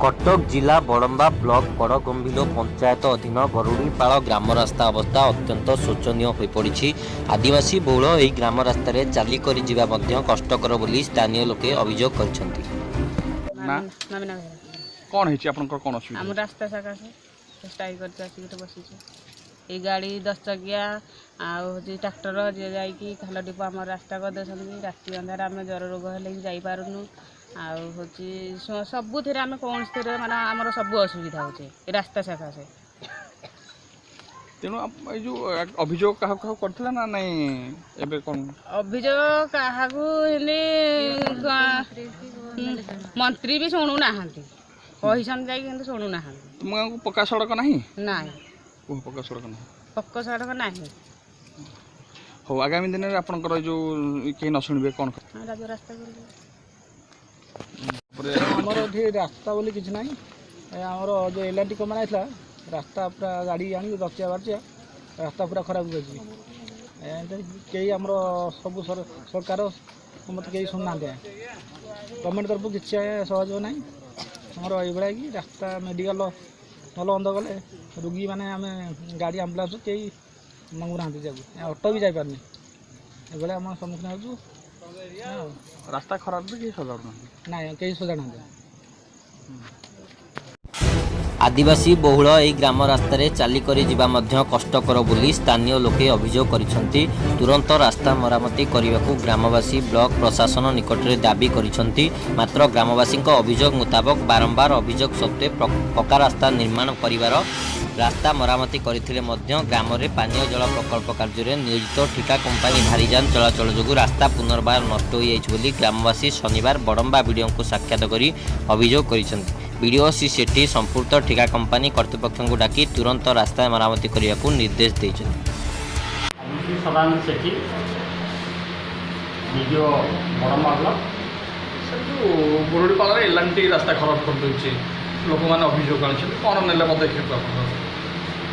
କଟକ ଜିଲ୍ଲା ବଡ଼ମ୍ବା ବ୍ଲକ ବଡ଼ଗମ୍ଭୀର ପଞ୍ଚାୟତ ଅଧୀନ ଗରୁଡ଼ିପାଳ ଗ୍ରାମ ରାସ୍ତା ଅବସ୍ଥା ଅତ୍ୟନ୍ତ ଶୋଚନୀୟ ହୋଇପଡ଼ିଛି। ଆଦିବାସୀ ବହୁଳ ଏହି ଗ୍ରାମ ରାସ୍ତାରେ ଚାଲିକରି ଯିବା ମଧ୍ୟ କଷ୍ଟକର ବୋଲି ସ୍ଥାନୀୟ ଲୋକେ ଅଭିଯୋଗ କରିଛନ୍ତି। ନା ମାମିନା ବେହେରା। କ'ଣ ହେଇଛି ଆପଣଙ୍କର, କ'ଣ ଅସୁବିଧା? ଆମ ରାସ୍ତା ସକାଶେ ଷ୍ଟ୍ରାଇକ୍ କରିଛୁ, ଆସିକି ଏଠି ବସିଛୁ। ଏଇ ଗାଡ଼ି 10 ଚକିଆ ଆଉ ହେଉଛି ଟ୍ରାକ୍ଟର ଯିଏ ଯାଇକି ଖାଲ ଢିପ ଆମର ରାସ୍ତା କରିଦେଉଛନ୍ତି। ରାତି ଅନ୍ଧାର ଆମେ ଜ୍ୱର ରୋଗ ହେଲେ ବି ଯାଇପାରୁନୁ। ଆଉ ହେଉଛି ସବୁଥିରେ ଆମେ କୌଣସିଥିରେ ମାନେ ଆମର ସବୁ ଅସୁବିଧା ହେଉଛି ଏ ରାସ୍ତା ସକାଶେ। ତେଣୁ ଏଇ ଯୋଉ ଅଭିଯୋଗ କାହାକୁ କାହାକୁ କରିଥିଲା ନା ନାଇଁ, ଏବେ କ'ଣ? ଅଭିଯୋଗ କାହାକୁ ହେଲେ ମନ୍ତ୍ରୀ ବି ଶୁଣୁନାହାନ୍ତି। କହିଛନ୍ତି ଯାଇକି, କିନ୍ତୁ ଶୁଣୁନାହାନ୍ତି। ତୁମ ଗାଁକୁ ପକ୍କା ସଡ଼କ ନାହିଁ? ନାଇଁ। କୁହ, ପକ୍କା ସଡ଼କ ନାହିଁ? ପକ୍କା ସଡ଼କ ନାହିଁ। ହଉ, ଆଗାମୀ ଦିନରେ ଆପଣଙ୍କର ଏଇ ଯୋଉ କେହି ନ ଶୁଣିବେ କ'ଣ? ରାଜ୍ୟ ରାସ୍ତା କରିବେ। ତାପରେ ଆମର ଏଠି ରାସ୍ତା ବୋଲି କିଛି ନାହିଁ। ଏ ଆମର ଯେଉଁ ଏଲ୍ ଆଣ୍ଡ ଟି କମ୍ପାନୀ ଆସିଲା, ରାସ୍ତା ପୁରା ଗାଡ଼ି ଆଣି 10 ଚିଆ 12 ଚିଆ ରାସ୍ତା ପୁରା ଖରାପ କରିଛି। ଏମିତି କେହି ଆମର ସବୁ ସରକାର ମୋତେ କେହି ଶୁଣୁନାହାନ୍ତି ଆଜ୍ଞା। ଗଭର୍ଣ୍ଣମେଣ୍ଟ ତରଫରୁ କିଛି ଆଜ୍ଞା ସହଯୋଗ ନାହିଁ ଆମର। ଏଇଭଳିଆ କି ରାସ୍ତା, ମେଡ଼ିକାଲ ଭଲ ବନ୍ଦ କଲେ ରୋଗୀମାନେ ଆମେ ଗାଡ଼ି ଆମ୍ବୁଲାନ୍ସ କେହି ମଙ୍ଗୁନାହାନ୍ତି ଯିବାକୁ, ଅଟୋ ବି ଯାଇପାରୁନି। ଏଭଳିଆ ଆମେ ସମ୍ମୁଖୀନ ହେଉଛୁ ଆଉ ରାସ୍ତା ଖରାପ ବି କେହି ସଜାଡ଼ୁନାହାନ୍ତି? ନାଇଁ, କେହି ସଜାଡ଼ୁନାହାନ୍ତି। ଆଦିବାସୀ ବହୁଳ ଏହି ଗ୍ରାମ ରାସ୍ତାରେ ଚାଲିକରି ଯିବା ମଧ୍ୟ କଷ୍ଟକର ବୋଲି ସ୍ଥାନୀୟ ଲୋକେ ଅଭିଯୋଗ କରିଛନ୍ତି। ତୁରନ୍ତ ରାସ୍ତା ମରାମତି କରିବାକୁ ଗ୍ରାମବାସୀ ବ୍ଲକ ପ୍ରଶାସନ ନିକଟରେ ଦାବି କରିଛନ୍ତି। ମାତ୍ର ଗ୍ରାମବାସୀଙ୍କ ଅଭିଯୋଗ ମୁତାବକ ବାରମ୍ବାର ଅଭିଯୋଗ ସତ୍ତ୍ୱେ ପକ୍କା ରାସ୍ତା ନିର୍ମାଣ କରିବାର ରାସ୍ତା ମରାମତି କରିଥିଲେ ମଧ୍ୟ ଗ୍ରାମରେ ପାନୀୟ ଜଳ ପ୍ରକଳ୍ପ କାର୍ଯ୍ୟରେ ନିୟୋଜିତ ଠିକା କମ୍ପାନୀ ଭାରିଯାନ ଚଳାଚଳ ଯୋଗୁଁ ରାସ୍ତା ପୁନର୍ବାର ନଷ୍ଟ ହୋଇଯାଇଛି ବୋଲି ଗ୍ରାମବାସୀ ଶନିବାର ବଡ଼ମ୍ବା ବିଡ଼ିଓଙ୍କୁ ସାକ୍ଷାତ କରି ଅଭିଯୋଗ କରିଛନ୍ତି। ବିଡ଼ିଓ ଶ୍ରୀ ସେଠୀ ସମ୍ପୃକ୍ତ ଠିକା କମ୍ପାନୀ କର୍ତ୍ତୃପକ୍ଷଙ୍କୁ ଡାକି ତୁରନ୍ତ ରାସ୍ତା ମରାମତି କରିବାକୁ ନିର୍ଦ୍ଦେଶ ଦେଇଛନ୍ତି। ମୁଁ ଶ୍ରୀ ସଦାନନ୍ଦ ସେଠୀ, ବିଡ଼ିଓ ବଡ଼ମ୍ବା ବ୍ଲକ। ସେ ଯୋଉ ବୁରୁଡ଼ିପାଳରେ ଏଲ୍ ଆଣ୍ଡ ଟି ରାସ୍ତା ଖରାପ କରିଦେଉଛି, ଲୋକମାନେ ଅଭିଯୋଗ ଆଣିଛନ୍ତି, କ'ଣ ନେଲେ ପଦକ୍ଷେପ ଆପଣଙ୍କର?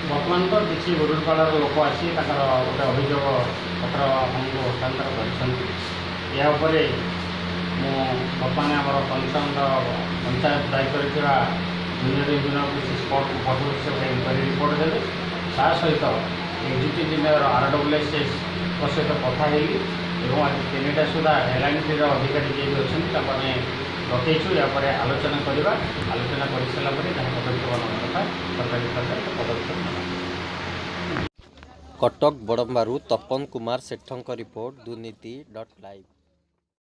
ବର୍ତ୍ତମାନ ତ କିଛି ବୁରୁଡ଼ିପାଳର ଲୋକ ଆସି ତାଙ୍କର ଗୋଟେ ଅଭିଯୋଗ ପତ୍ର ଆମକୁ ହସ୍ତାନ୍ତର କରିଛନ୍ତି। ଏହା ଉପରେ ମୁଁ ବର୍ତ୍ତମାନ ଆମର କନସର୍ନ ପଞ୍ଚାୟତ ଦାୟିତ୍ୱରେ ଥିବା ଜୁନିୟର ଇଞ୍ଜିନିୟରକୁ ସେ ସ୍ପଟ୍କୁ ପଠାଉଛି। ସେ ଗୋଟେ ଇନକ୍ୱାରି ରିପୋର୍ଟ ଦେବେ। ତା ସହିତ ଏକ୍ଜିକ୍ୟୁଟିଭ୍ ଇଞ୍ଜିନିୟର ଆର୍ ଡବ୍ଲ୍ୟୁ ଏସ୍ ଏସ୍ଙ୍କ ସହିତ କଥା ହେଲି ଏବଂ ଆଜି 3ଟା ସୁଦ୍ଧା ଏଲ୍ ଆଣ୍ଡ ଟିର ଅଧିକାରୀ ଯିଏ ବି ଅଛନ୍ତି ତାକୁ ଆମେ ଡକେଇଛୁ। ୟା ପରେ ଆଲୋଚନା କରିବା। ଆଲୋଚନା କରିସାରିଲା ପରେ ଯାହା ପଦକ୍ଷେପ ନେବା କଥା ସରକାରୀ ସ୍ତରରେ ପଦକ୍ଷେପ ନେବା। କଟକ ବଡ଼ମ୍ବାରୁ ତପନ କୁମାର ସେଠଙ୍କ ରିପୋର୍ଟ, ଦୁର୍ନୀତି ଡଟ୍ ଲାଇଭ୍।